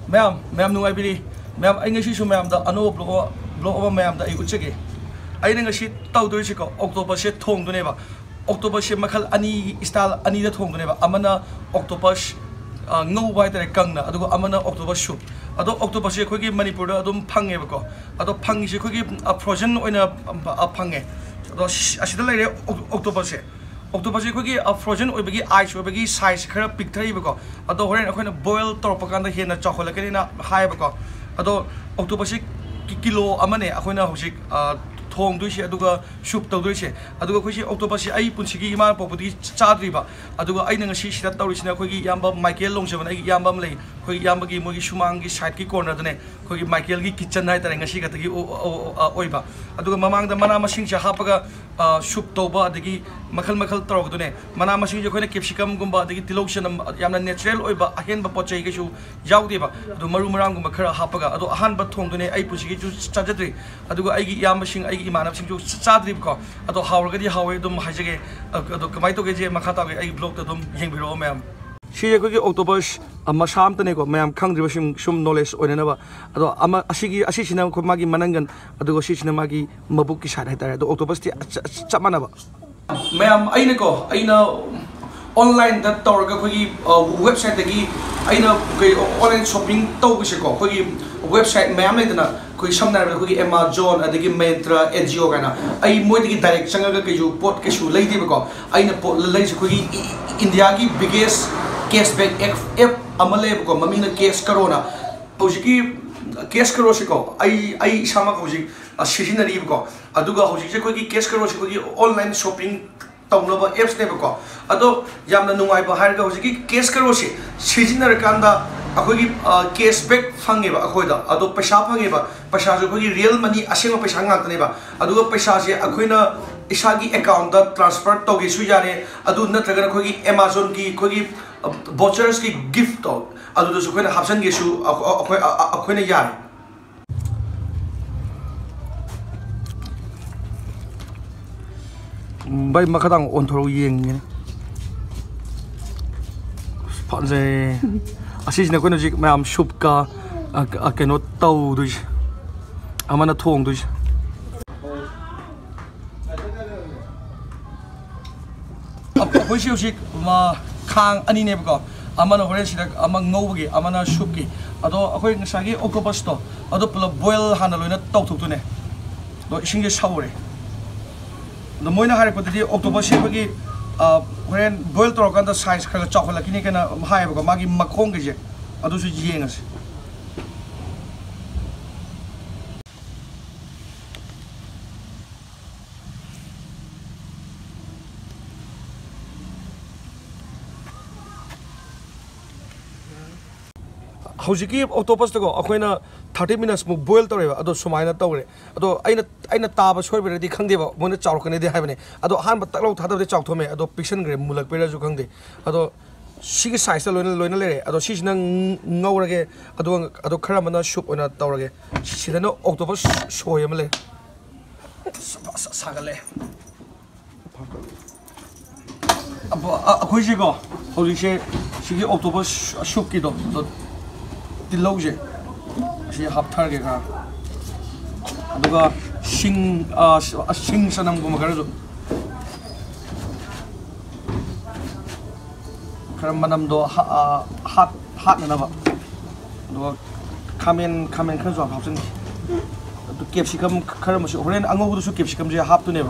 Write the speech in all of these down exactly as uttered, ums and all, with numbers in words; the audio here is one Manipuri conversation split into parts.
ꯃꯌꯥꯝ ꯃꯌꯥꯝ ꯅꯨꯡꯉꯥꯏꯕꯤꯔꯤ? ꯃꯌꯥꯝ, ꯑꯩ ꯉꯁꯤꯁꯨ ꯃꯌꯥꯝꯗ ꯑꯅꯧꯕ ꯕ꯭ꯂꯣꯛ ꯑꯃ ꯕ꯭ꯂꯣꯛ ꯑꯃ ꯃꯌꯥꯝꯗ ꯑꯩ ꯎꯠꯆꯒꯦ꯫ ꯑꯩꯅ ꯉꯁꯤ ꯇꯧꯗꯣꯏꯁꯤꯀꯣ, ꯑꯣꯛꯇꯣꯄꯁꯁꯦ ꯊꯣꯡꯗꯣꯏꯅꯦꯕ꯫ ꯑꯣꯛꯇꯣꯄꯁꯁꯦ ꯃꯈꯜ ꯑꯅꯤ, ꯏꯁꯇꯥꯏꯜ ꯑꯅꯤꯗ ꯊꯣꯡꯗꯣꯏꯅꯦꯕ꯫ ꯑꯃꯅ ꯑꯣꯛꯇꯣꯄꯁ, ꯑ, ꯉꯧꯕ ꯍꯥꯏꯇꯥꯔꯦ, ꯀꯪꯅ, ꯑꯗꯨꯒ ꯑꯃꯅ ꯑꯣꯛꯇꯣꯄꯁ ꯁꯨꯞ꯫ ꯑꯗꯣ ꯑꯣꯛꯇꯣꯄꯁꯁꯦ ꯑꯩꯈꯣꯏꯒꯤ ꯃꯅꯤꯄꯨꯔꯗ ꯑꯗꯨꯝ ꯐꯪꯉꯦꯕꯀꯣ꯫ ꯑꯗꯣ ꯐꯪꯉꯤꯁꯦ ꯑꯩꯈꯣꯏꯒꯤ, ꯑ, ꯐ꯭ꯔꯣꯖꯟ ꯑꯣꯏꯅ, ꯑ, ꯐꯪꯉꯦ꯫ ꯑꯗꯣ ꯁꯤ-, ꯑꯁꯤꯗ ꯂꯩꯔꯦ ꯑꯣꯛ-, ꯑꯣꯛꯇꯣꯄꯁꯁꯦ꯫ ꯑꯣꯛꯇꯣꯄꯁꯁꯦ ꯑꯩꯈꯣꯏꯒꯤ, ꯑ, ꯐ꯭ꯔꯣꯖꯟ ꯑꯣꯏꯕꯒꯤ, ꯑꯥꯏꯁ ꯑꯣꯏꯕꯒꯤ ꯁꯥꯏꯖ ꯈꯔ ꯄꯤꯛꯊꯔꯛꯏꯕꯀꯣ꯫ ꯑꯗꯣ ꯍꯣꯔꯦꯟ ꯑꯩꯈꯣꯏꯅ ꯕꯣꯏꯜ ꯇꯧꯔꯛꯄ ꯀꯥꯟꯗ ꯍꯦꯟꯅ ꯆꯥꯎꯈꯠꯂꯛꯀꯅꯤꯅ ꯍꯥꯏꯌꯦꯕꯀꯣ꯫ ꯑꯗꯣ ꯑꯣꯛꯇꯣꯄꯁꯁꯦ ꯀꯤ-, ꯀꯤꯂꯣ ꯑꯃꯅꯦ ꯑꯩꯈꯣꯏꯅ ꯍꯧꯖꯤꯛ, ꯑ, ꯊꯣꯡꯗꯣꯏꯁꯦ, ꯑꯗꯨꯒ ꯁꯨꯞ ꯇꯧꯗꯣꯏꯁꯦ꯫ ꯑꯗꯨꯒ ꯑꯩꯈꯣꯏꯁꯦ ꯑꯣꯛꯇꯣꯄꯁꯁꯦ ꯑꯩ ꯄꯨꯟꯁꯤꯒꯤ ꯏꯃꯥꯅ ꯄꯣꯛꯄꯗꯒꯤ ꯆꯥꯗ꯭ꯔꯤꯕ꯫ ꯑꯗꯨꯒ ꯑꯩꯅ ꯉꯁꯤ ꯁꯤꯗ ꯇꯧꯔꯤꯁꯤꯅ ꯑꯩꯈꯣꯏꯒꯤ ꯏꯌꯥꯝꯕ ꯃꯥꯏꯀꯦꯜ ꯂꯣꯡꯖꯕꯅ ꯑꯩꯒꯤ ꯏꯌꯥꯝꯕ ꯑꯃ ꯂꯩ꯫ ꯑꯩꯈꯣꯏꯒꯤ ꯏꯌꯥꯝꯕꯒꯤ ꯃꯣꯏꯒꯤ ꯁꯨꯃꯥꯡꯒꯤ ꯁꯥꯏꯠꯀꯤ ꯀꯣꯔꯅꯔꯗꯅꯦ ꯑꯩꯈꯣꯏꯒꯤ ꯃꯥꯏꯀꯦꯜꯒꯤ ꯀꯤꯠꯆꯟ ꯍꯥꯏꯇꯥꯔꯦ, ꯉꯁꯤ ꯈꯛꯇꯒꯤ ꯑꯣ-, ꯑꯣ-, ꯑꯣ-, ꯑꯣꯏꯕ꯫ ꯑꯗꯨꯒ ꯃꯃꯥꯡꯗ ꯃꯅꯥ ꯃꯁꯤꯡꯁꯦ ꯍꯥꯞꯄꯒ, ꯑ, ꯁꯨꯞ ꯇꯧꯕ, ꯑꯗꯒꯤ ꯃꯈꯜ ꯃꯈꯜ ꯇꯧꯔꯛꯄꯗꯨꯅꯦ꯫ ꯃꯅꯥ ꯃꯁꯤꯡꯁꯦ ꯑꯩꯈꯣꯏꯅ ꯀꯦꯞꯁꯤꯀꯝꯒꯨꯝꯕ, ꯑꯗꯒꯤ ꯇꯤꯜꯍꯧ ꯆꯅꯝ, ꯌꯥꯝꯅ ꯅꯦꯆꯔꯦꯜ ꯑꯣꯏꯕ ꯑꯍꯦꯟꯕ ꯄꯣꯠ ꯆꯩ ꯀꯩꯁꯨ ꯌꯥꯎꯗꯦꯕ꯫ ꯑꯗꯣ ꯃꯔꯨ ꯃꯔꯥꯡꯒꯨꯝꯕ ꯈꯔ ꯍꯥꯞꯄꯒ, ꯑꯗꯣ ꯑꯍꯥꯟꯕ ꯊꯣꯡꯗꯨꯅꯦ, ꯑꯩ ꯄꯨꯟꯁꯤꯒꯤꯁꯨ ꯆꯥꯖꯗ꯭ꯔꯤ꯫ ꯑꯗꯨꯒ ꯑꯩꯒꯤ ꯏꯌꯥꯝꯕꯁꯤꯡ, ꯑꯩꯒꯤ ꯏꯃꯥꯟꯅꯕꯁꯤꯡꯁꯨ ꯆꯥ-, ꯆꯥꯗ꯭ꯔꯤꯕꯀꯣ꯫ ꯑꯗꯣ ꯍꯥꯎꯔꯒꯗꯤ ꯍꯥꯎꯋꯦ ꯑꯗꯨꯝ ꯍꯥꯏꯖꯒꯦ꯫ ꯑ-, ꯑꯗꯣ ꯀꯃꯥꯏꯅ ꯇꯧꯒꯦꯁꯦ ꯃꯈꯥ ꯇꯥꯕꯒꯤ ꯑꯩꯒꯤ ꯕ꯭ꯂꯣꯛꯇ ꯑꯗꯨꯝ ꯌꯦꯡꯕꯤꯔꯛꯑꯣ ꯃꯌꯥꯝ꯫ ꯁꯤꯁꯦ ꯑꯩꯈꯣꯏꯒꯤ ꯑꯣꯛꯇꯣꯄꯁ, ꯑ, ꯃꯁꯥ ꯑꯝꯇꯅꯦꯀꯣ, ꯃꯌꯥꯝ ꯈꯪꯗ꯭ꯔꯤꯕꯁꯤꯡ ꯁꯨꯝ ꯅꯣꯂꯦꯖ ꯑꯣꯏꯅꯅꯕ꯫ ꯑꯗꯣ ꯑꯃ, ꯑꯁꯤꯒꯤ, ꯑꯁꯤꯁꯤꯅ ꯑꯩꯈꯣꯏ ꯃꯥꯒꯤ ꯃꯅꯪꯒꯟ, ꯑꯗꯨꯒ ꯁꯤꯁꯤꯅ ꯃꯥꯒꯤ ꯃꯕꯨꯛꯀꯤ ꯁꯥꯏꯠ ꯍꯥꯏꯇꯥꯔꯦ꯫ ꯑꯗꯣ ꯑꯣꯛꯇꯣꯄꯁꯇꯤ ꯑꯆ-, ꯑꯆ-, ꯆꯞ ꯃꯥꯟꯅꯕ꯫ ꯃꯌꯥꯝ, ꯑꯩꯅꯀꯣ, ꯑꯩꯅ ꯑꯣꯟꯂꯥꯏꯟꯗ ꯇꯧꯔꯒ ꯑꯩꯈꯣꯏꯒꯤ, ꯑ, ꯋꯦꯕꯁꯥꯏꯠꯇꯒꯤ ꯑꯩꯅ ꯀꯩ, ꯑꯣꯟꯂꯥꯏꯟ ꯁꯣꯞꯄꯤꯡ ꯇꯧꯕꯁꯦꯀꯣ, ꯑꯩꯈꯣꯏꯒꯤ ꯋꯦꯕꯁꯥꯏꯠ ꯃꯌꯥꯝ ꯂꯩꯗꯅ, ꯑꯩꯈꯣꯏ ꯁꯝꯅ ꯍꯥꯏꯔꯕꯗ ꯑꯩꯈꯣꯏꯒꯤ Amazon, ꯑꯗꯒꯤ Myntra, Ajio ꯀꯥꯏꯅ, ꯑꯩ ꯃꯣꯏꯗꯒꯤ ꯗꯥꯏꯔꯦꯛ ꯆꯪꯉꯒ ꯀꯩꯁꯨ ꯄꯣꯠ ꯀꯩꯁꯨ ꯂꯩꯗꯦꯕꯀꯣ꯫ ꯑꯩꯅ ꯄꯣꯠ ꯂꯩꯔꯤꯁꯦ ꯑꯩꯈꯣꯏꯒꯤ ꯏ-, ꯏ-, ꯏꯟꯗꯤꯌꯥꯒꯤ ꯕꯤꯒꯦꯁ ꯀꯦꯁꯕꯦꯛ ꯑꯦꯞ, ꯑꯦꯞ ꯑꯃ ꯂꯩꯌꯦꯕꯀꯣ, ꯃꯃꯤꯡꯅ ꯀꯦꯁ ꯀꯔꯣꯅ꯫ ꯍꯧꯖꯤꯛꯀꯤ ꯀꯦꯁ ꯀꯔꯣꯁꯤꯀꯣ, ꯑꯩ, ꯑꯩ ꯏꯁꯥꯃꯛ ꯍꯧꯖꯤꯛ, ꯑ, ꯁꯤꯖꯤꯟꯅꯔꯤꯕꯀꯣ꯫ ꯑꯗꯨꯒ ꯍꯧꯖꯤꯛꯁꯦ ꯑꯩꯈꯣꯏꯒꯤ ꯀꯦꯁ ꯀꯔꯣꯁꯦ ꯑꯩꯈꯣꯏꯒꯤ ꯑꯣꯟꯂꯥꯏꯟ ꯁꯣꯞꯄꯤꯡ ꯇꯧꯅꯕ ꯑꯦꯞꯁꯅꯦꯕꯀꯣ꯫ ꯑꯗꯣ ꯌꯥꯝꯅ ꯅꯨꯡꯉꯥꯏꯕ ꯍꯥꯏꯔꯒ ꯍꯧꯖꯤꯛꯀꯤ ꯀꯦꯁ ꯀꯔꯣꯁꯦ ꯁꯤꯖꯤꯟꯅꯔꯀꯥꯟꯗ ꯑꯩꯈꯣꯏꯒꯤ, ꯑ, ꯀꯦꯁꯕꯦꯛ ꯐꯪꯉꯦꯕ ꯑꯩꯈꯣꯏꯗ꯫ ꯑꯗꯣ ꯄꯩꯁꯥ ꯐꯪꯉꯦꯕ, ꯄꯩꯁꯥꯁꯨ ꯑꯩꯈꯣꯏꯒꯤ ꯔꯤꯌꯦꯜ ꯃꯅꯤ ꯑꯁꯦꯡꯕ ꯄꯩꯁꯥ ꯉꯥꯛꯇꯅꯦꯕ꯫ ꯑꯗꯨꯒ ꯄꯩꯁꯥꯁꯦ ꯑꯩꯈꯣꯏꯅ ꯏꯁꯥꯒꯤ ꯑꯦꯀꯥꯎꯟꯗ ꯇ꯭ꯔꯥꯟꯁꯐꯔ ꯇꯧꯒꯦꯁꯨ ꯌꯥꯔꯦ, ꯑꯗꯨ ꯅꯠꯇ꯭ꯔꯒꯅ ꯑꯩꯈꯣꯏꯒꯤ Amazonꯒꯤ ꯑꯩꯈꯣꯏꯒꯤ, ꯑ, ꯚꯣꯆꯔꯁꯀꯤ ꯒꯤꯐꯇꯣ, ꯑꯗꯨꯗꯁꯨ ꯑꯩꯈꯣꯏꯅ ꯍꯥꯞꯆꯤꯟꯒꯦꯁꯨ ꯑꯩꯈꯣꯏ, ꯑꯩꯈꯣꯏ, ꯑꯩꯈꯣꯏꯅ ꯌꯥꯔꯦ꯫ ꯎꯝ, ꯚꯥꯏ, ꯃꯈꯥ ꯇꯥꯡ ꯑꯣꯟꯊꯣꯔꯛꯎ ꯌꯦꯡꯒꯦꯅꯦ꯫ ꯑꯁ, ꯐꯖꯩ꯫ ꯑꯁꯤꯁꯤꯅ ꯑꯩꯈꯣꯏꯅ ꯍꯧꯖꯤꯛ ꯃꯌꯥꯝ ꯁꯨꯞꯀ, ꯑ, ꯑ, ꯀꯩꯅꯣ ꯇꯧꯗꯣꯏꯁꯦ, ꯑꯃꯅ ꯊꯣꯡꯗꯣꯏꯁꯦ꯫ ꯑꯩꯈꯣꯏꯁꯤ ꯍꯧꯖꯤꯛ, ꯃ, ꯈꯥꯡ ꯑꯅꯤꯅꯦꯕꯀꯣ, ꯑꯃꯅ ꯍꯣꯔꯦꯟ ꯁꯤꯗ ꯑꯃ ꯉꯧꯕꯒꯤ, ꯑꯃꯅ ꯁꯨꯞꯀꯤ꯫ ꯑꯗꯣ ꯑꯩꯈꯣꯏ ꯉꯁꯥꯏꯒꯤ ꯑꯣꯛꯇꯣꯄꯁꯇꯣ, ꯑꯗꯣ ꯄꯨꯂꯞ ꯕꯣꯏꯜ ꯍꯥꯟꯅ ꯂꯣꯏꯅ ꯇꯧꯊꯣꯛꯇꯣꯏꯅꯦ꯫ ꯑꯗꯣ ꯏꯁꯤꯡꯁꯦ ꯁꯧꯔꯦ꯫ ꯑꯗꯣ ꯃꯣꯏꯅ ꯍꯥꯏꯔꯛꯄꯗꯗꯤ ꯑꯣꯛꯇꯣꯄꯁꯁꯦ ꯑꯩꯈꯣꯏꯒꯤ, ꯑ, ꯍꯣꯔꯦꯟ ꯕꯣꯏꯜ ꯇꯧꯔꯀꯥꯟꯗ ꯁꯥꯏꯖ ꯈꯔ ꯈꯔ ꯆꯥꯎꯈꯠꯂꯛꯈꯤꯅꯤ ꯀꯥꯏꯅ ꯍꯥꯏꯌꯦꯕꯀꯣ, ꯃꯥꯒꯤ ꯃꯈꯣꯡꯒꯤꯁꯦ꯫ ꯑꯗꯨꯁꯨ ꯌꯦꯡꯉꯁꯤ꯫ ꯍꯧꯖꯤꯛꯀꯤ ꯑꯣꯛꯇꯣꯄꯁꯇꯀꯣ ꯑꯩꯈꯣꯏꯅ ꯊꯥꯔꯇꯤ ꯃꯤꯅꯠꯁꯃꯨꯛ ꯕꯣꯏꯜ ꯇꯧꯔꯦꯕ, ꯑꯗꯣ ꯁꯨꯃꯥꯏꯅ ꯇꯧꯔꯦ꯫ ꯑꯗꯣ ꯑꯩꯅ, ꯑꯩꯅ ꯇꯥꯕ ꯁꯣꯏꯕꯩꯔꯗꯤ ꯈꯪꯗꯦꯕ, ꯃꯣꯏꯅ ꯆꯥꯎꯔꯛꯀꯅꯤꯗꯤ ꯍꯥꯏꯕꯅꯦ, ꯑꯗꯣ ꯑꯍꯥꯟꯕ ꯇꯛ ꯂꯧ ꯊꯥꯗꯕꯗꯤ ꯆꯥꯎꯊꯣꯛꯑꯝꯃꯦ, ꯑꯗꯣ ꯄꯤꯛꯁꯟꯈ꯭ꯔꯦ, ꯃꯨꯜꯂꯛꯄꯩꯔꯁꯨ ꯈꯪꯗꯦ꯫ ꯑꯗꯣ ꯁꯤꯒꯤ ꯁꯥꯏꯖꯇ ꯂꯣꯏꯅ, ꯂꯣꯏꯅ ꯂꯩꯔꯦ꯫ ꯑꯗꯣ ꯁꯤꯁꯤꯅ ꯉꯧꯔꯒꯦ, ꯑꯗꯨꯒ, ꯑꯗꯣ ꯈꯔ ꯑꯃꯅ ꯁꯨꯞ ꯑꯣꯏꯅ ꯇꯧꯔꯒꯦ꯫ ꯁꯤꯗꯅ ꯑꯣꯛꯇꯣꯄꯁ ꯁꯣꯏ ꯑꯃ ꯂꯩ꯫ ꯁꯥ-, ꯁꯥ-, ꯁꯥꯒꯠꯂꯦ꯫ ꯑꯕꯣ-, ꯑ-, ꯑꯩꯈꯣꯏꯁꯤꯀꯣ, ꯍꯧꯖꯤꯛꯁꯦ ꯁꯤꯒꯤ ꯑꯣꯛꯇꯣꯄꯁ ꯁꯨꯞꯀꯤꯗꯣ, ꯑꯗꯣ ꯇꯤꯜꯍꯧꯁꯦ ꯁꯤ ꯍꯥꯞꯊꯔꯒꯦ ꯈꯔ, ꯑꯗꯨꯒ ꯁꯤꯡ, ꯑ, ꯁ-, ꯑ, ꯁꯤꯡ ꯆꯅꯝꯒꯨꯝꯕ ꯈꯔꯁꯨ, ꯈꯔ ꯃꯅꯝꯗꯣ ꯍꯥ-, ꯑ, ꯍꯥꯠ-, ꯍꯥꯠꯅꯅꯕ꯫ ꯑꯗꯨꯒ ꯈꯥꯃꯦꯟ, ꯈꯥꯃꯦꯟ ꯈꯔꯁꯨ ꯍꯥꯞꯆꯤꯟꯈꯤ꯫ ꯑꯗꯨ ꯀꯦꯞꯁꯤꯀꯝ ꯈꯔ ꯑꯃꯁꯨ, ꯍꯣꯔꯦꯟ ꯑꯉꯧꯕꯗꯁꯨ ꯀꯦꯞꯁꯤꯀꯝꯁꯦ ꯍꯥꯞꯇꯣꯏꯅꯦꯕ꯫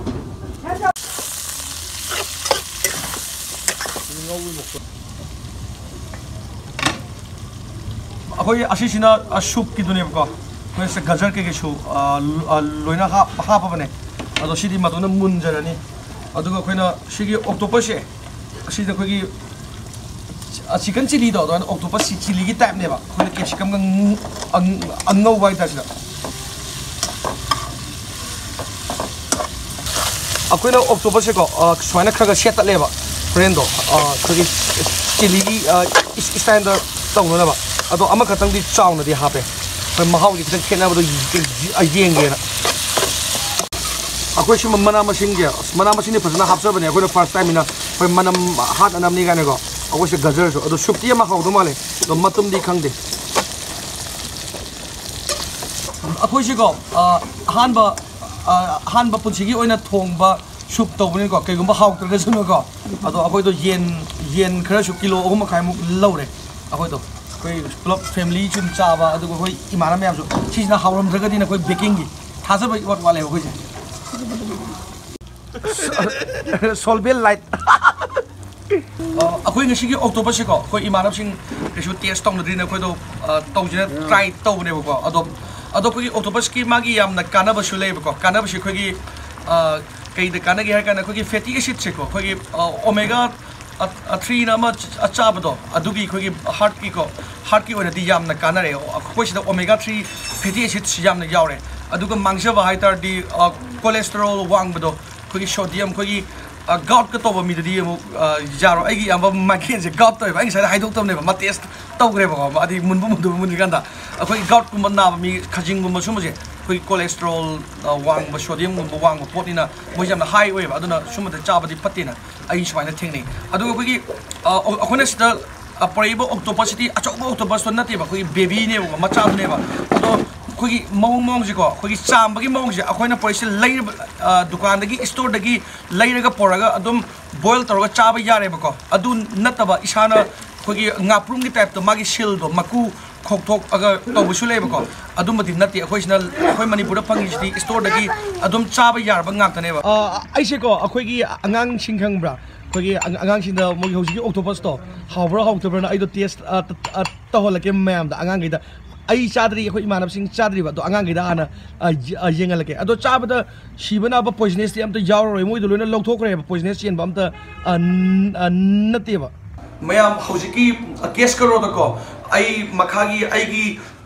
ꯑꯩꯈꯣꯏ ꯑꯁꯤꯁꯤꯅ, ꯑ, ꯁꯨꯞꯀꯤꯗꯨꯅꯦꯕꯀꯣ꯫ ꯑꯩꯈꯣꯏ ꯁꯤ ꯒꯖꯔ ꯀꯩꯀꯩꯁꯨ, ꯑ, ꯂ-, ꯑ, ꯂꯣꯏꯅ ꯍꯥꯞ-, ꯍꯥꯞꯄꯕꯅꯦ꯫ ꯑꯗꯣ ꯁꯤꯗꯤ ꯃꯇꯣꯝꯗ ꯃꯨꯟꯖꯔꯅꯤ꯫ ꯑꯗꯨꯒ ꯑꯩꯈꯣꯏꯅ ꯁꯤꯒꯤ ꯑꯣꯛꯇꯣꯄꯁꯁꯦ, ꯑꯁꯤꯗ ꯑꯩꯈꯣꯏꯒꯤ ꯆꯤ-, ꯑ, ꯆꯤꯀꯟ ꯆꯤꯂꯤꯗꯣ, ꯑꯗꯨꯃꯥꯏꯅ ꯑꯣꯛꯇꯣꯄꯁ ꯆꯤ-, ꯆꯤꯂꯤꯒꯤ ꯇꯥꯏꯞꯅꯦꯕ꯫ ꯑꯩꯈꯣꯏꯅ ꯀꯦꯞꯁꯤꯀꯝꯒ ꯉ-, ꯑ-, ꯑꯉꯧꯕ ꯍꯥꯏꯇꯥꯔꯦ ꯁꯤꯗ꯫ ꯑꯩꯈꯣꯏꯅ ꯑꯣꯛꯇꯣꯄꯁꯁꯦꯀꯣ, ꯑ, ꯁꯨꯃꯥꯏꯅ ꯈꯔ ꯈꯔ ꯁꯦꯠꯇꯠꯂꯦꯕ ꯍꯣꯔꯦꯟꯗꯣ, ꯑ, ꯑꯩꯈꯣꯏꯒꯤ ꯆꯤꯂꯤꯒꯤ, ꯑ, ꯏꯁ-, ꯏꯁꯇꯥꯏꯜꯗ ꯇꯧꯅꯅꯕ꯫ ꯑꯗꯣ ꯑꯃꯈꯛꯇꯪꯗꯤ ꯆꯥꯎꯅꯗꯤ ꯍꯥꯞꯄꯦ꯫ ꯑꯩꯈꯣꯏ ꯃꯍꯥꯎꯁꯦ ꯈꯤꯇꯪ ꯈꯦꯠꯅꯕꯗꯣ ꯌꯦ-, ꯌꯦ-, ꯌꯦꯡꯒꯦꯅ꯫ ꯑꯩꯈꯣꯏ ꯁꯤ ꯃꯅꯥ ꯃꯁꯤꯡꯁꯦ, ꯑꯁ, ꯃꯅꯥ ꯃꯁꯤꯡꯗꯤ ꯐꯖꯅ ꯍꯥꯞꯆꯕꯅꯦ ꯑꯩꯈꯣꯏꯅ ꯐꯥꯔꯁ ꯇꯥꯏꯝꯅꯤꯅ꯫ ꯑꯩꯈꯣꯏ ꯃꯅꯝ ꯍꯥꯠꯅꯅꯕꯅꯤ ꯀꯥꯏꯅꯀꯣ꯫ ꯑꯩꯈꯣꯏꯁꯦ ꯒꯖꯔꯁꯨ ꯑꯗꯣ ꯁꯨꯞꯇꯤ ꯑꯃ ꯍꯥꯎꯗꯧ ꯃꯥꯜꯂꯦ, ꯑꯗꯣ ꯃꯇꯨꯝꯗꯤ ꯈꯪꯗꯦ꯫ ꯑꯩꯈꯣꯏꯁꯤꯀꯣ, ꯑ, ꯑꯍꯥꯟꯕ, ꯑ, ꯑꯍꯥꯟꯕ ꯄꯨꯟꯁꯤꯒꯤ ꯑꯣꯏꯅ ꯊꯣꯡꯕ ꯁꯨꯞ ꯇꯧꯕꯅꯤꯀꯣ, ꯀꯩꯒꯨꯝꯕ ꯍꯥꯎꯇ꯭ꯔꯒꯁꯨꯅꯀꯣ꯫ ꯑꯗꯣ ꯑꯩꯈꯣꯏꯗꯣ ꯌꯦꯟ, ꯌꯦꯟ ꯈꯔꯁꯨ ꯀꯤꯂꯣ ꯑꯍꯨꯝ ꯃꯈꯥꯏꯃꯨꯛ ꯂꯧꯔꯦ꯫ ꯑꯩꯈꯣꯏꯗꯣ, ꯑꯩꯈꯣꯏ ꯄꯨꯂꯞ ꯐꯦꯃꯤꯂꯤ ꯁꯨꯝ ꯆꯥꯕ, ꯑꯗꯨꯒ ꯑꯩꯈꯣꯏ ꯏꯃꯥꯟꯅꯕ ꯃꯌꯥꯝꯁꯨ, ꯁꯤꯁꯤꯅ ꯍꯥꯎꯔꯝꯗ꯭ꯔꯒꯗꯤꯅ ꯑꯩꯈꯣꯏ ꯕꯦꯀꯤꯡꯒꯤ ꯊꯥꯖꯕ ꯏꯋꯥꯠ ꯋꯥꯠꯂꯦꯕ ꯑꯩꯈꯣꯏꯁꯦ꯫ ꯁꯣꯜꯕꯦꯜ ꯂꯥꯏꯠ꯫ ꯑ, ꯑꯩꯈꯣꯏ ꯉꯁꯤꯒꯤ ꯑꯣꯛꯇꯣꯄꯁꯁꯦꯀꯣ, ꯑꯩꯈꯣꯏ ꯏꯃꯥꯟꯅꯕꯁꯤꯡ ꯀꯩꯁꯨ ꯇꯦꯁ ꯇꯧꯅꯗ꯭ꯔꯤꯅ ꯑꯩꯈꯣꯏꯗꯣ, ꯑ, ꯇꯧꯁꯤꯅ ꯇ꯭ꯔꯥꯏ ꯇꯧꯕꯅꯦꯕꯀꯣ꯫ ꯑꯗꯣ, ꯑꯗꯣ ꯑꯩꯈꯣꯏꯒꯤ ꯑꯣꯛꯇꯣꯄꯁꯀꯤ ꯃꯥꯒꯤ ꯌꯥꯝꯅ ꯀꯥꯟꯅꯕꯁꯨ ꯂꯩꯌꯦꯕꯀꯣ꯫ ꯀꯥꯟꯅꯕꯁꯤ ꯑꯩꯈꯣꯏꯒꯤ, ꯑ, ꯀꯩꯗ ꯀꯥꯟꯅꯒꯦ ꯍꯥꯏ ꯀꯥꯟꯗ, ꯑꯩꯈꯣꯏꯒꯤ ꯐꯦꯇꯤ ꯑꯦꯁꯤꯠꯁꯦꯀꯣ, ꯑꯩꯈꯣꯏꯒꯤ, ꯑ, ꯑꯣꯃꯦꯒꯥ ꯑ-, ꯑ, ꯊ꯭ꯔꯤꯅ ꯑꯃ ꯆ-, ꯑ, ꯆꯥꯕꯗꯣ, ꯑꯗꯨꯒꯤ ꯑꯩꯈꯣꯏꯒꯤ ꯍꯥꯔꯠꯀꯤꯀꯣ, ꯍꯥꯔꯠꯀꯤ ꯑꯣꯏꯅꯗꯤ ꯌꯥꯝꯅ ꯀꯥꯟꯅꯔꯦ꯫ ꯑꯩꯈꯣꯏ ꯁꯤꯗ ꯑꯣꯃꯦꯒꯥ ꯊ꯭ꯔꯤ ꯐꯦꯇꯤ ꯑꯦꯁꯤꯠꯁ ꯌꯥꯝꯅ ꯌꯥꯎꯔꯦ꯫ ꯑꯗꯨꯒ ꯃꯥꯡꯖꯕ ꯍꯥꯏ ꯇꯥꯔꯗꯤ, ꯑ, ꯀꯣꯂꯦꯁꯇꯔꯣꯜ ꯋꯥꯡꯕꯗꯣ, ꯑꯩꯈꯣꯏꯒꯤ ꯁꯣꯗꯤꯌꯝ, ꯑꯩꯈꯣꯏꯒꯤ, ꯑ, ꯒꯥꯎꯠꯀ ꯇꯧꯕ ꯃꯤꯗꯗꯤ ꯑꯃꯨꯛ, ꯑ, ꯌꯥꯔꯣꯏ꯫ ꯑꯩꯒꯤ ꯏꯌꯥꯝꯕ ꯃꯥꯏꯒ꯭ꯔꯦꯟꯁꯦ ꯒꯥꯎꯠ ꯇꯧꯋꯦꯕ꯫ ꯑꯩ ꯉꯁꯥꯏꯗ ꯍꯥꯏꯗꯣꯛꯇꯕꯅꯦꯕ, ꯃꯥ ꯇꯦꯁ ꯇꯧꯈ꯭ꯔꯦꯕꯀꯣ꯫ ꯃꯥ ꯑꯗꯤ ꯃꯨꯟꯕ ꯃꯨꯟꯗꯕ ꯃꯨꯟꯗ꯭ꯔꯤꯀꯥꯟꯗ ꯑꯩꯈꯣꯏꯒꯤ ꯒꯥꯎꯠꯀꯨꯝꯕ ꯅꯥꯕ ꯃꯤ, ꯈꯖꯤꯡꯒꯨꯝꯕ ꯁꯨꯝꯕꯁꯦ, ꯑꯩꯈꯣꯏꯒꯤ ꯀꯣꯂꯦꯁꯇꯔꯣꯜ, ꯑ, ꯋꯥꯡꯕ, ꯁꯣꯗꯤꯌꯝꯒꯨꯝꯕ ꯋꯥꯡꯕ ꯄꯣꯠꯅꯤꯅ ꯃꯣꯏꯁꯦ ꯌꯥꯝꯅ ꯍꯥꯏ ꯑꯣꯏꯌꯦꯕ꯫ ꯑꯗꯨꯅ ꯁꯨꯝꯕꯗ ꯆꯥꯕꯗꯤ ꯐꯠꯇꯦꯅ ꯑꯩ ꯁꯨꯃꯥꯏꯅ ꯊꯦꯡꯅꯩ꯫ ꯑꯗꯨꯒ ꯑꯩꯈꯣꯏꯒꯤ, ꯑ, ꯑꯩꯈꯣꯏꯅ ꯁꯤꯗ, ꯑ, ꯄꯨꯔꯛꯏꯕ ꯑꯣꯛꯇꯣꯄꯁꯁꯤꯗꯤ ꯑꯆꯧꯕ ꯑꯣꯛꯇꯣꯄꯁꯇꯣ ꯅꯠꯇꯦꯕ, ꯑꯩꯈꯣꯏꯒꯤ ꯕꯦꯕꯤꯅꯦꯕꯀꯣ, ꯃꯆꯥꯗꯨꯅꯦꯕ꯫ ꯑꯗꯣ ꯑꯩꯈꯣꯏꯒꯤ ꯃꯑꯣꯡ ꯃꯑꯣꯡꯁꯦꯀꯣ, ꯑꯩꯈꯣꯏꯒꯤ ꯆꯥꯝꯕꯒꯤ ꯃꯑꯣꯡꯁꯦ, ꯑꯩꯈꯣꯏꯅ ꯄꯨꯔꯛꯏꯁꯦ ꯂꯩꯔꯤꯕ, ꯑ, ꯗꯨꯀꯥꯟꯗꯒꯤ, ꯏꯁꯇꯣꯔꯗꯒꯤ ꯂꯩꯔꯒ ꯄꯨꯔꯛꯑꯒ ꯑꯗꯨꯝ ꯕꯣꯏꯜ ꯇꯧꯔꯒ ꯆꯥꯕ ꯌꯥꯔꯦꯕꯀꯣ꯫ ꯑꯗꯨ ꯅꯠꯇꯕ ꯏꯁꯥꯅ ꯑꯩꯈꯣꯏꯒꯤ ꯉꯥꯄ꯭ꯔꯨꯝꯒꯤ ꯇꯥꯏꯞꯇ ꯃꯥꯒꯤ ꯁꯤꯜꯗꯣ, ꯃꯀꯨ ꯈꯣꯛꯊꯣꯛꯑꯒ ꯇꯧꯕꯁꯨ ꯂꯩꯌꯦꯕꯀꯣ꯫ ꯑꯗꯨꯝꯕꯗꯤ ꯅꯠꯇꯦ꯫ ꯑꯩꯈꯣꯏꯁꯤꯅ, ꯑꯩꯈꯣꯏ ꯃꯅꯤꯄꯨꯔꯗ ꯐꯪꯉꯤꯁꯤꯗꯤ ꯏꯁꯇꯣꯔꯗꯒꯤ ꯑꯗꯨꯝ ꯆꯥꯕ ꯌꯥꯔꯕ ꯉꯥꯛꯇꯅꯦꯕ꯫ ꯑ, ꯑꯩꯁꯦꯀꯣ, ꯑꯩꯈꯣꯏꯒꯤ ꯑꯉꯥꯡꯁꯤꯡ ꯈꯪꯕ꯭ꯔꯥ? ꯑꯩꯈꯣꯏꯒꯤ ꯑꯉ-, ꯑꯉꯥꯡꯁꯤꯡꯗ ꯃꯣꯏꯒꯤ ꯍꯧꯖꯤꯛꯀꯤ ꯑꯣꯛꯇꯣꯄꯁꯇꯣ ꯍꯥꯎꯕ꯭ꯔꯥ ꯍꯥꯎꯇꯕ꯭ꯔꯥꯅ ꯑꯩꯗꯣ ꯇꯦꯁ, ꯑ, ꯇ-, ꯑ, ꯇꯧꯍꯜꯂꯛꯀꯦ ꯃꯌꯥꯝꯗ, ꯑꯉꯥꯡꯈꯩꯗ꯫ ꯑꯩ ꯆꯥꯗ꯭ꯔꯤ, ꯑꯩꯈꯣꯏ ꯏꯃꯥꯟꯅꯕꯁꯤꯡ ꯆꯥꯗ꯭ꯔꯤꯕ, ꯑꯗꯣ ꯑꯉꯥꯡꯈꯩꯗ ꯍꯥꯟꯅ, ꯑ, ꯌ-, ꯑ, ꯌꯦꯡꯍꯜꯂꯛꯀꯦ꯫ ꯑꯗꯣ ꯆꯥꯕꯗ ꯁꯤꯕ ꯅꯥꯕ ꯄꯣꯏꯖꯅꯁꯇꯤ ꯑꯝꯇ ꯌꯥꯎꯔꯔꯣꯏ, ꯃꯣꯏꯗꯣ ꯂꯣꯏꯅ ꯂꯧꯊꯣꯛꯈ꯭ꯔꯦꯕ, ꯄꯣꯏꯖꯅꯁ ꯆꯦꯟꯕ ꯑꯝꯇ, ꯑ, ꯅ-, ꯑ, ꯅꯠꯇꯦꯕ꯫ ꯃꯌꯥꯝ ꯍꯧꯖꯤꯛꯀꯤ ꯀꯦꯁ ꯀꯔꯣꯗꯀꯣ, ꯑꯩ ꯃꯈꯥꯒꯤ ꯑꯩꯒꯤ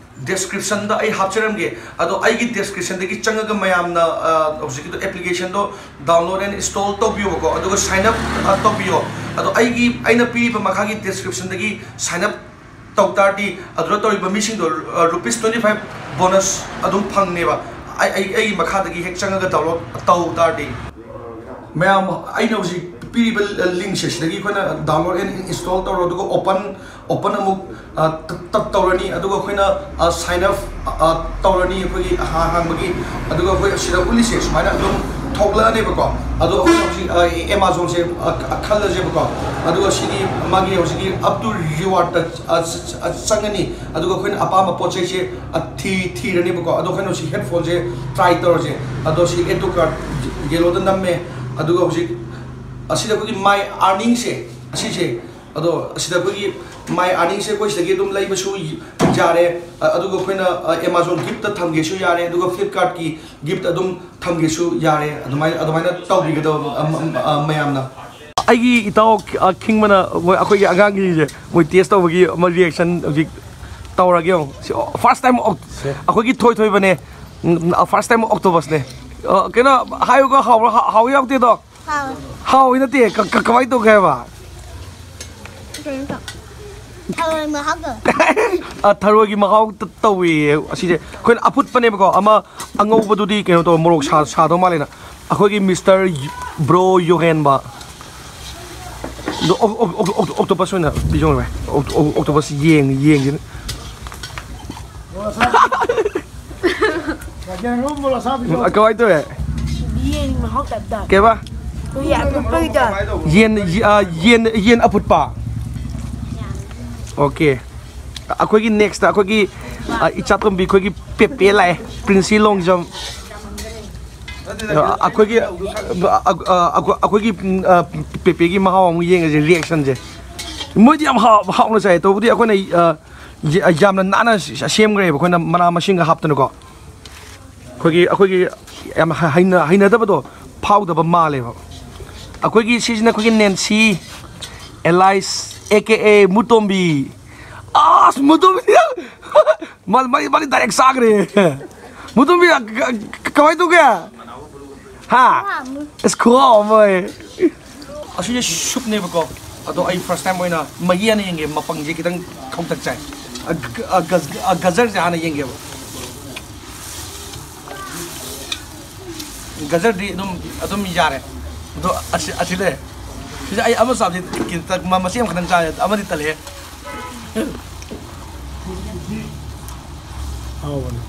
ꯗꯦꯁꯀ꯭ꯔꯤꯞꯁꯟꯗ ꯑꯩ ꯍꯥꯞꯆꯔꯝꯒꯦ꯫ ꯑꯗꯣ ꯑꯩꯒꯤ ꯗꯦꯁꯀ꯭ꯔꯤꯞꯁꯟꯗꯒꯤ ꯆꯪꯉꯒ ꯃꯌꯥꯝꯅ, ꯑ, ꯍꯧꯖꯤꯛꯀꯤꯗꯣ ꯑꯦꯄ꯭ꯂꯤꯀꯦꯁꯟꯗꯣ download and install ꯇꯧꯕꯤꯌꯣꯕꯀꯣ, ꯑꯗꯨꯒ sign up, ꯑ, ꯇꯧꯕꯤꯌꯣ꯫ ꯑꯗꯣ ꯑꯩꯒꯤ, ꯑꯩꯅ ꯄꯤꯔꯤꯕ ꯃꯈꯥꯒꯤ ꯗꯦꯁꯀ꯭ꯔꯤꯞꯁꯟꯗꯒꯤ sign up ꯇꯧ ꯇꯥꯔꯗꯤ, ꯑꯗꯨꯗ ꯇꯧꯔꯤꯕ ꯃꯤꯁꯤꯡꯗꯣ, ꯑ, ꯔꯨꯄꯤꯁ twenty five bonus ꯑꯗꯨꯝ ꯐꯪꯅꯦꯕ꯫ ꯑꯩ, ꯑꯩ, ꯑꯩꯒꯤ ꯃꯈꯥꯗꯒꯤ ꯍꯦꯛ ꯆꯪꯉꯒ download ꯇꯧ ꯇꯥꯔꯗꯤ꯫ ꯃꯌꯥꯝ, ꯑꯩꯅ ꯍꯧꯖꯤꯛ ꯄꯤꯔꯤꯕ ꯂꯤꯡꯁꯦ ꯁꯤꯗꯒꯤ ꯑꯩꯈꯣꯏꯅ download and install ꯇꯧꯔꯣ, ꯑꯗꯨꯒ open open ꯑꯃꯨꯛ ꯑ, ꯇ- ꯇ- ꯇꯧꯔꯅꯤ, ꯑꯗꯨꯒ ꯑꯩꯈꯣꯏꯅ sign up ꯇꯧꯔꯅꯤ ꯑꯩꯈꯣꯏꯒꯤ ꯑꯍꯥ- ꯑꯍꯥꯟꯕꯒꯤ꯫ ꯑꯗꯨꯒ ꯑꯩꯈꯣꯏ ꯁꯤꯗ ꯎꯠꯂꯤꯁꯦ ꯁꯨꯃꯥꯏꯅ ꯑꯗꯨꯝ ꯊꯣꯛꯂꯛꯑꯅꯤꯕꯀꯣ꯫ ꯑꯗꯣ ꯑꯩꯈꯣꯏꯅ ꯍꯧꯖꯤꯛ ꯑꯦꯃꯥꯖꯣꯟꯁꯦ ꯈꯜꯂꯁꯦꯕꯀꯣ꯫ ꯑꯗꯨꯒ ꯁꯤꯒꯤ ꯃꯥꯒꯤ ꯍꯧꯖꯤꯛꯀꯤ up to rewardꯇ ꯆꯪꯉꯅꯤ꯫ ꯑꯗꯨꯒ ꯑꯩꯈꯣꯏꯅ ꯑꯄꯥꯝꯕ ꯄꯣꯠ ꯆꯩꯁꯦ ꯊꯤ ꯊꯤꯔꯅꯦꯕꯀꯣ꯫ ꯑꯗꯣ ꯑꯩꯈꯣꯏꯅ ꯍꯧꯖꯤꯛ headphoneꯁꯦ try ꯇꯧꯔꯁꯦ꯫ ꯑꯗꯣ ꯁꯤ add to cart yellowꯗ ꯅꯝꯃꯦ꯫ ꯑꯗꯨꯒ ꯍꯧꯖꯤꯛ ꯑꯁꯤꯗ ꯑꯩꯈꯣꯏꯒꯤ my earningꯁꯦ, ꯑꯁꯤꯁꯦ, ꯑꯗꯣ ꯑꯁꯤꯗ ꯑꯩꯈꯣꯏꯒꯤ my earningꯁꯦ ꯑꯩꯈꯣꯏ ꯁꯤꯗꯒꯤ ꯑꯗꯨꯝ ꯂꯩꯕꯁꯨ ꯌꯥꯔꯦ꯫ ꯑ- ꯑꯗꯨꯒ ꯑꯩꯈꯣꯏꯅ ꯑꯦꯃꯥꯖꯣꯟ ꯒꯤꯐꯇ ꯊꯝꯒꯦꯁꯨ ꯌꯥꯔꯦ, ꯑꯗꯨꯒ ꯐ꯭ꯂꯤꯞꯀꯥꯔꯠꯀꯤ ꯒꯤꯐꯇ ꯑꯗꯨꯝ ꯊꯝꯒꯦꯁꯨ ꯌꯥꯔꯦ꯫ ꯑꯗꯨꯃꯥꯏꯅ ꯑꯗꯨꯃꯥꯏꯅ ꯇꯧꯕꯤꯒꯗꯕ ꯃꯌꯥꯝꯅ꯫ ꯑꯩꯒꯤ ꯏꯇꯥꯎ ꯈꯤꯡꯕꯅ ꯃꯣꯏ ꯑꯩꯈꯣꯏꯒꯤ ꯑꯉꯥꯡꯒꯤꯁꯦ ꯃꯣꯏ ꯇꯦꯁ ꯇꯧꯕꯒꯤ ꯑꯃ ꯔꯤꯌꯦꯛꯁꯟ ꯍꯧꯖꯤꯛ ꯇꯧꯔꯒꯦ꯫ ꯌꯦꯡꯉꯣ, first time ꯑꯩꯈꯣꯏꯒꯤ ꯊꯣꯏ ꯊꯣꯏꯕꯅꯦ꯫ First time octopusꯅꯦ꯫ ꯀꯩꯅꯣ ꯍꯥꯏꯌꯨꯒ ꯍꯥꯎꯕ꯭ꯔꯥ? ꯍꯥꯎ ꯌꯥꯎꯗꯦꯗꯣ꯫ ꯍꯥꯎ꯫ ꯍꯥꯎ ꯅꯠꯇꯦ, ꯀ- ꯀ- ꯀꯃꯥꯏꯅ ꯇꯧꯒꯦ ꯍꯥꯏꯕ? ꯀꯩꯅꯣ ꯇꯧ-, ꯊꯔꯣꯏ ꯃꯍꯥꯎ ꯇꯧ-, ꯑ, ꯊꯔꯣꯏꯒꯤ ꯃꯍꯥꯎ ꯇ- ꯇꯧꯏꯌꯦ ꯑꯁꯤꯁꯦ꯫ ꯑꯩꯈꯣꯏꯅ ꯑꯐꯨꯠꯄꯅꯦꯕꯀꯣ, ꯑꯃ ꯑꯉꯧꯕꯗꯨꯗꯤ ꯀꯩꯅꯣ ꯇꯧ, ꯃꯣꯔꯣꯛ ꯁꯥ- ꯁꯥꯗꯧ ꯃꯥꯜꯂꯦꯅ꯫ ꯑꯩꯈꯣꯏꯒꯤ ꯃꯤꯁꯇꯔ ꯕ꯭ꯔꯣ ꯌꯣꯍꯦꯟꯕ꯫ ꯑꯗꯣ ꯑꯣꯛ- ꯑꯣꯛ- ꯑꯣꯛ- ꯑꯣꯛ- ꯑꯣꯛꯇꯣꯄꯁ ꯑꯣꯏꯅ ꯄꯤꯖꯧꯅꯦ ꯚꯥꯏ꯫ ꯑꯣꯛ- ꯑꯣꯛ- ꯑꯣꯛꯇꯣꯄꯁ ꯌꯦꯡ ꯌꯦꯡꯁꯤꯅ꯫ ꯀꯃꯥꯏꯅ ꯇꯧꯋꯦ? ꯌꯦꯟ ꯃꯍꯥꯎ ꯇꯥꯏꯞꯇ꯫ ꯀꯩꯕ? ꯑꯩꯈꯣꯏꯒꯤ ꯑꯐꯨꯠꯄꯒꯤꯗꯣ꯫ ꯌꯦꯟ, ꯑ, ꯌꯦꯟ, ꯌꯦꯟ ꯑꯐꯨꯠꯄ꯫ ꯑꯣꯀꯦ꯫ ꯑꯩꯈꯣꯏꯒꯤ next ꯑꯩꯈꯣꯏꯒꯤ, ꯑ, ꯏꯆꯥꯇꯣꯝꯕꯤ ꯑꯩꯈꯣꯏꯒꯤ ꯄꯦꯄꯦ ꯂꯥꯛꯑꯦ꯫ ꯄ꯭ꯔꯤꯟꯁꯤ ꯂꯣꯡꯖꯝ꯫ ꯑ, ꯑꯩꯈꯣꯏꯒꯤ, ꯑ, ꯑ, ꯑ, ꯑꯩꯈꯣꯏꯒꯤ, ꯎꯝ, ꯑ, ꯄꯦꯄꯦꯒꯤ ꯃꯍꯥꯎ ꯑꯃꯨꯛ ꯌꯦꯡꯉꯁꯦ, reactionꯁꯦ꯫ ꯃꯣꯏꯗꯤ ꯌꯥꯝ ꯍꯥꯎ-, ꯍꯥꯎꯅ ꯆꯥꯏ꯫ ꯇꯧꯕꯗꯤ ꯑꯩꯈꯣꯏꯅ, ꯑ, ꯌꯥ-, ꯌꯥꯝꯅ ꯅꯥꯟꯅ ꯁꯦꯝꯈ꯭ꯔꯦꯕ ꯑꯩꯈꯣꯏꯅ ꯃꯅꯥ ꯃꯁꯤꯡꯒ ꯍꯥꯞꯇꯅꯀꯣ꯫ ꯑꯩꯈꯣꯏꯒꯤ, ꯑꯩꯈꯣꯏꯒꯤ ꯌꯥꯝ ꯍ-, ꯍꯩꯅ-, ꯍꯩꯅꯗꯕꯗꯣ ꯐꯥꯎꯗꯕ ꯃꯥꯜꯂꯦꯕ꯫ ꯑꯩꯈꯣꯏꯒꯤ ꯁꯤꯁꯤꯅ ꯑꯩꯈꯣꯏꯒꯤ ꯅꯦꯟꯁꯤ, ꯑꯦꯂꯥꯏꯁ, ꯑꯦ ꯀꯦ ꯑꯦ ꯃꯨꯇꯣꯝꯕꯤ꯫ ꯑꯁ, ꯃꯨꯇꯣꯝꯕꯤ! ꯃꯥ-, ꯃꯥꯗꯤ, ꯃꯥꯗꯤ direct ꯆꯥꯈ꯭ꯔꯦ꯫ ꯃꯨꯇꯣꯝꯕꯤ, ꯀ-, ꯀ-, ꯀꯃꯥꯏꯅ ꯇꯧꯒꯦ? ꯍꯥ? ꯈꯨꯍꯥꯎ ꯑꯃ꯫ ꯑꯁ, ꯈꯨꯍꯥꯎ ꯑꯃ꯫ ꯑꯁꯤꯁꯦ ꯁꯨꯞꯅꯦꯕꯀꯣ꯫ ꯑꯗꯣ ꯑꯩ first time ꯑꯣꯏꯅ ꯃꯍꯤ ꯍꯥꯟꯅ ꯌꯦꯡꯒꯦ, ꯃꯄꯪꯁꯦ ꯈꯤꯇꯪ ꯈꯧꯇꯛ ꯆꯥꯏ꯫ ꯑ, ꯒ-, ꯑ, ꯒꯖ-, ꯑ, ꯒꯖꯔꯁꯦ ꯍꯥꯟꯅ ꯌꯦꯡꯒꯦꯕ꯫ ꯒꯖꯔꯗꯤ ꯑꯗꯨꯝ, ꯑꯗꯨꯝ ꯌꯥꯔꯦ꯫ ꯑꯗꯣ ꯑꯁꯤ, ꯑꯁꯤ ꯂꯩ꯫ ꯁꯤꯁꯦ ꯑꯩ ꯑꯃ ꯆꯥꯕꯁꯤ ꯈꯤꯇꯪ ꯃ-, ꯃꯆꯦꯠ ꯑꯃꯈꯛꯇꯪ ꯆꯥꯔꯦ, ꯑꯃꯗꯤ ꯇꯜꯂꯦ꯫ ꯍꯥꯎꯕꯅꯦ꯫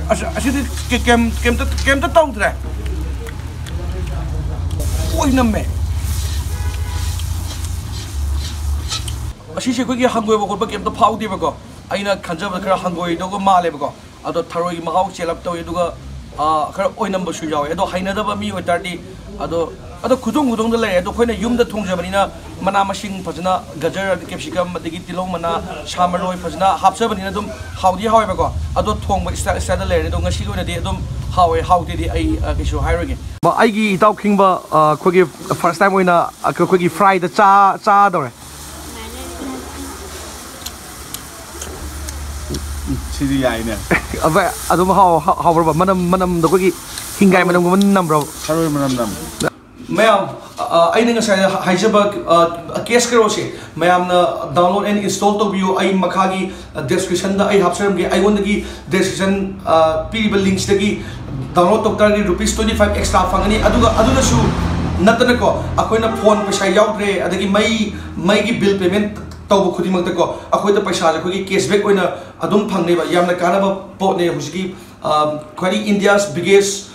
ꯑꯁ, ꯑꯁꯤꯗꯤ ꯀꯩ-, ꯀꯩꯝ-, ꯀꯩꯝꯇ, ꯀꯩꯝꯇ ꯇꯧꯗ꯭ꯔꯦ꯫ ꯑꯣꯏꯅꯝꯃꯦ꯫ ꯑꯁꯤꯁꯦ ꯑꯩꯈꯣꯏꯒꯤ ꯍꯪꯒꯣꯏꯕ ꯈꯣꯠꯄ ꯀꯩꯝꯇ ꯐꯥꯎꯗꯦꯕꯀꯣ꯫ ꯑꯩꯅ ꯈꯟꯖꯕꯗ ꯈꯔ ꯍꯪꯒꯣꯏꯗꯧꯕ ꯃꯥꯜꯂꯦꯕꯀꯣ꯫ ꯑꯗꯣ ꯊꯔꯣꯏꯒꯤ ꯃꯍꯥꯎ ꯆꯦꯜꯂꯞ ꯇꯧꯏ, ꯑꯗꯨꯒ, ꯑꯥ, ꯈꯔ ꯑꯣꯏꯅꯝꯕꯁꯨ ꯌꯥꯎꯋꯦ꯫ ꯑꯗꯣ ꯍꯩꯅꯗꯕ ꯃꯤ ꯑꯣꯏꯇꯥꯔꯗꯤ, ꯑꯗꯣ, ꯑꯗꯣ ꯈꯨꯊꯣꯡ ꯈꯨꯊꯣꯡꯗ ꯂꯩꯔꯦ꯫ ꯑꯗꯣ ꯑꯩꯈꯣꯏꯅ ꯌꯨꯝꯗ ꯊꯣꯡꯖꯕꯅꯤꯅ ꯃꯅꯥ ꯃꯁꯤꯡ ꯐꯖꯅ, ꯒꯖꯔ, ꯑꯗꯩ ꯀꯦꯞꯁꯤꯀꯝ, ꯑꯗꯒꯤ ꯇꯤꯜꯍꯧ ꯃꯅꯥ, ꯁꯥ ꯃꯔꯣꯏ ꯐꯖꯅ ꯍꯥꯞꯆꯕꯅꯤꯅ ꯑꯗꯨꯝ ꯍꯥꯎꯗꯤ ꯍꯥꯎꯋꯦꯕꯀꯣ꯫ ꯑꯗꯣ ꯊꯣꯡꯕ ꯏꯁꯇꯥꯏꯜ ꯏꯁꯇꯥꯏꯜꯗ ꯂꯩꯔꯦ꯫ ꯑꯗꯣ ꯉꯁꯤꯒꯤ ꯑꯣꯏꯅꯗꯤ ꯑꯗꯨꯝ ꯍꯥꯎꯋꯦ, ꯍꯥꯎꯇꯦꯗꯤ ꯑꯩ, ꯑ, ꯀꯩꯁꯨ ꯍꯥꯏꯔꯣꯏꯒꯦ꯫ ꯑꯩꯒꯤ ꯏꯇꯥꯎ ꯈꯤꯡꯕ, ꯑ, ꯑꯩꯈꯣꯏꯒꯤ ꯐꯥꯔꯁ ꯇꯥꯏꯝ ꯑꯣꯏꯅ ꯑꯩꯈꯣꯏꯒꯤ ꯐ꯭ꯔꯥꯏꯗ ꯆꯥ-, ꯆꯥꯗꯧꯔꯦ꯫ ꯁꯤꯗꯤ ꯌꯥꯏꯅꯦ꯫ ꯑꯚꯥꯏ, ꯑꯗꯨꯝ ꯍꯥꯎ-, ꯍꯥꯎ-, ꯍꯥꯎꯕ꯭ꯔꯕ? ꯃꯅꯝ, ꯃꯅꯝꯗꯣ ꯑꯩꯈꯣꯏꯒꯤ ꯍꯤꯡꯒꯥꯏ ꯃꯅꯝꯒꯨꯝꯕ ꯅꯝꯕ꯭ꯔꯕ? ꯊꯔꯣꯏ ꯃꯅꯝ ꯅꯝꯃꯤ꯫ ꯃꯌꯥꯝ, ꯑ, ꯑꯩꯅ ꯉꯁꯥꯏ ꯍꯥꯏꯖꯕ, ꯑ, ꯀꯦꯁ ꯀꯔꯣꯁꯦ ꯃꯌꯥꯝꯅ download and install ꯇꯧꯕꯤꯌꯨ꯫ ꯑꯩ ꯃꯈꯥꯒꯤ, ꯑ, description ꯗ ꯑꯩ ꯍꯥꯞꯆꯔꯝꯒꯦ꯫ ꯑꯩꯉꯣꯟꯗꯒꯤ description, ꯑ, ꯄꯤꯔꯤꯕ link ꯁꯤꯗꯒꯤ download ꯇꯧ ꯇꯥꯔꯒꯗꯤ rupees twenty five extra ꯐꯪꯒꯅꯤ꯫ ꯑꯗꯨꯒ ꯑꯗꯨꯗꯁꯨ ꯅꯠꯇꯅꯀꯣ, ꯑꯩꯈꯣꯏꯅ ꯐꯣꯟ ꯄꯩꯁꯥ ꯌꯥꯎꯗ꯭ꯔꯦ, ꯑꯗꯒꯤ ꯃꯩ, ꯃꯩꯒꯤ bill payment ꯇꯧꯕ ꯈꯨꯗꯤꯡꯃꯛꯇꯀꯣ, ꯑꯩꯈꯣꯏꯗ ꯄꯩꯁꯥꯁꯦ ꯑꯩꯈꯣꯏꯒꯤ cashback ꯑꯣꯏꯅ ꯑꯗꯨꯝ ꯐꯪꯅꯦꯕ꯫ ꯌꯥꯝꯅ ꯀꯥꯟꯅꯕ ꯄꯣꯠꯅꯦ꯫ ꯍꯧꯖꯤꯛꯀꯤ, ꯑ, ꯈ꯭ꯋꯥꯏꯗꯒꯤ India's biggest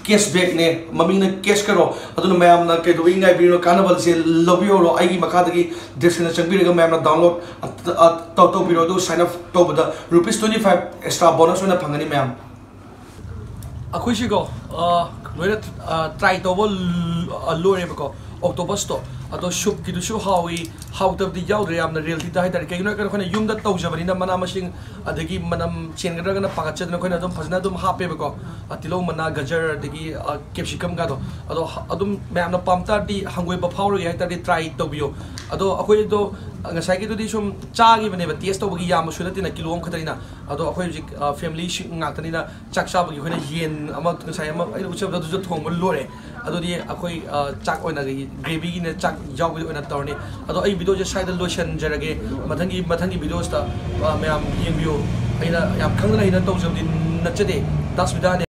cashback ꯅꯦ, ꯃꯃꯤꯡꯅ ꯀꯦꯁ ꯀꯔꯣ꯫ ꯑꯗꯨꯅ ꯃꯌꯥꯝꯅ ꯀꯩꯗꯧꯕꯒꯤ ꯉꯥꯏꯕꯤꯔꯤꯅꯣ? ꯀꯥꯟꯅꯕꯁꯦ ꯂꯧꯕꯤꯍꯧꯔꯣ꯫ ꯑꯩꯒꯤ ꯃꯈꯥꯗꯒꯤ description ꯗ ꯆꯪꯕꯤꯔꯒ ꯃꯌꯥꯝꯅ download, ꯑ, ꯑ, ꯇꯧ-, ꯇꯧꯕꯤꯔꯣ꯫ ꯑꯗꯨꯒ sign up ꯇꯧꯕꯗ rupees twenty five extra bonus ꯑꯣꯏꯅ ꯐꯪꯒꯅꯤ ꯃꯌꯥꯝ꯫ ꯑꯩꯈꯣꯏꯁꯤꯀꯣ, ꯑ, ꯂꯣꯏꯅ, ꯑ, try ꯇꯧꯕ ꯂ-, ꯑ, ꯂꯣꯏꯔꯦꯕꯀꯣ, octopus ꯇꯣ꯫ ꯑꯗꯣ soup ꯀꯤꯗꯨꯁꯨ ꯍꯥꯎꯏ, ꯍꯥꯎꯇꯕꯗꯤ ꯌꯥꯎꯗ꯭ꯔꯦ, ꯌꯥꯝꯅ reality ꯗ ꯍꯥꯏꯇꯥꯔꯦ꯫ ꯀꯩꯒꯤꯅꯣ ꯍꯥꯏꯔꯀꯥꯟꯗ ꯑꯩꯈꯣꯏꯅ ꯌꯨꯝꯗ ꯇꯧꯖꯕꯅꯤꯅ ꯃꯅꯥ ꯃꯁꯤꯡ ꯑꯗꯒꯤ ꯃꯅꯝ ꯆꯦꯟꯒꯗ꯭ꯔꯥꯒꯅ ꯄꯥꯈꯠꯆꯗꯅ ꯑꯩꯈꯣꯏꯅ ꯑꯗꯨꯝ ꯐꯖꯅ ꯑꯗꯨꯝ ꯍꯥꯞꯄꯦꯕꯀꯣ꯫ ꯑ, ꯇꯤꯜꯍꯧ ꯃꯅꯥ, ꯒꯖꯔ, ꯑꯗꯒꯤ, ꯑ, capsicum ꯒꯗꯣ꯫ ꯑꯗꯣ ꯍ-, ꯑꯗꯨꯝ ꯃꯌꯥꯝꯅ ꯄꯥꯝ ꯇꯥꯔꯗꯤ, ꯍꯪꯒꯣꯏꯕ ꯐꯥꯎꯔꯒꯦ ꯍꯥꯏ ꯇꯥꯔꯗꯤ try ꯇꯧꯕꯤꯌꯣ꯫ ꯑꯗꯣ ꯑꯩꯈꯣꯏꯗꯣ ꯉꯁꯥꯏꯒꯤꯗꯨꯗꯤ ꯁꯨꯝ ꯆꯥꯈꯤꯕꯅꯦꯕ, test ꯇꯧꯕꯒꯤ, ꯌꯥꯝꯕꯁꯨ ꯅꯠꯇꯦꯅ, ꯀꯤꯂꯣ ꯑꯃꯈꯛꯇꯅꯤꯅ꯫ ꯑꯗꯣ ꯑꯩꯈꯣꯏ ꯍꯧꯖꯤꯛ, ꯑ, family ꯁꯤ ꯉꯥꯛꯇꯅꯤꯅ ꯆꯥꯛ ꯆꯥꯕꯒꯤ ꯑꯩꯈꯣꯏꯅ ꯌꯦꯟ ꯑꯃ ꯉꯁꯥꯏ ꯑꯃ ꯑꯩꯅ ꯎꯠꯆꯕꯗꯣ ꯑꯗꯨꯁꯨ ꯊꯣꯡꯕ ꯂꯣꯏꯔꯦ꯫ ꯑꯗꯨꯗꯤ ꯑꯩꯈꯣꯏ, ꯑ, ꯆꯥꯛ ꯑꯣꯏꯅ gravy ꯒꯤꯅꯦ, ꯆꯥꯛ ꯌꯥꯎꯕꯗꯤ ꯑꯣꯏꯅ ꯇꯧꯔꯅꯤ꯫ ꯑꯗꯣ ꯑꯩ video ꯁꯦ ꯁ꯭ꯋꯥꯏꯗ ꯂꯣꯏꯁꯤꯟꯖꯔꯒꯦ꯫ ꯃꯊꯪꯒꯤ, ꯃꯊꯪꯒꯤ video ꯁꯤꯗ, ꯑ, ꯃꯌꯥꯝ ꯌꯦꯡꯕꯤꯌꯨ꯫ ꯑꯩꯅ ꯌꯥꯝ ꯈꯪꯗꯅ ꯍꯩꯅ ꯇꯧꯖꯕꯗꯤ ꯅꯠꯆꯗꯦ꯫ ꯗꯥꯁ ꯕꯤꯗꯥꯅꯦ꯫